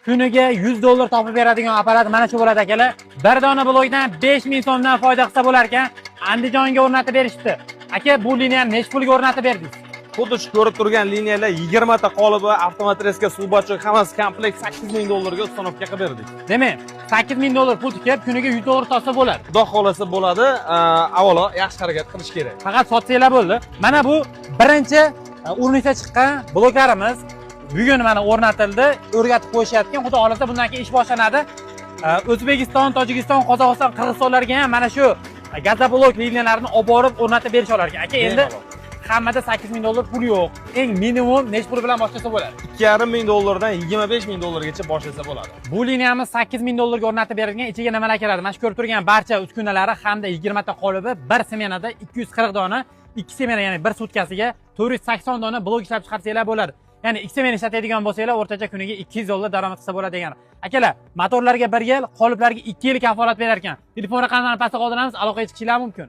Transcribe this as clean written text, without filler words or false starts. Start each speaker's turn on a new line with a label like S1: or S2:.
S1: Kuniga 100 dollar topib beradigan apparat mana shu bo'ladi, akalar. Bir dona blokdan 5000 so'mdan foyda qilsa bo'lar ekan. Andijonga o'rnatib berishibdi. Aka, bu liniyani necha pulga o'rnatib berdingiz?
S2: Xuddi shu ko'rib turgan liniyalar, 20 ta qolibi, автомотрезка, suv бачок, hammasi komplekt 8000 dollarga установка qilib berdik.
S1: Demak, 8000 dollar pul tikib, kuniga 100 dollar topsa bo'ladi.
S2: Xudo xohlasa, bo'ladi. Avvalo yaxshi harakat qilish kerak.
S1: Faqat sotsanglar bo'ldi. Mana bu birinchi urinishda chiqqan bloklarimiz bugun mana o'rnatildi, o'rgatib qo'yishyapti. Xudo xohlasa, bundan keyin ish boshlanadi. O'zbekiston, Tojikiston, Qozog'iston, Qirg'izistonlarga ham mana shu gazoblok liniyalarini olib borib o'rnatib berish olar ekan. Aka, endi
S2: Bemalol.
S1: Hammada 8000 dollar pul yo'q. Eng minimum necha pul bilan boshlasa bo'ladi?
S2: 2,5 ming dollardan 25 ming dollargacha boshlasa bo'ladi.
S1: Bu liniyamiz 8000 dollarga o'rnatib berilgan. Ichiga nimalar kiradi? Mana shu ko'rib turgan barcha uskunalari hamda 20 ta qolibi, bir smenada 240 dona, ikki smena, ya'ni bir sutkasiga 480 dona blok ishlab chiqarsanglar bo'ladi. Ya'ni ikki smena ishlatadigan bo'lsanglar, o'rtacha kuniga 200 dollar daromad qilsa bo'ladi degani. Akalar, motorlarga 1 yil, qoliplarga 2 yil kafolat berar ekan. Telefon raqamlarini pastda qoldiramiz, aloqaga chiqishinglar mumkin.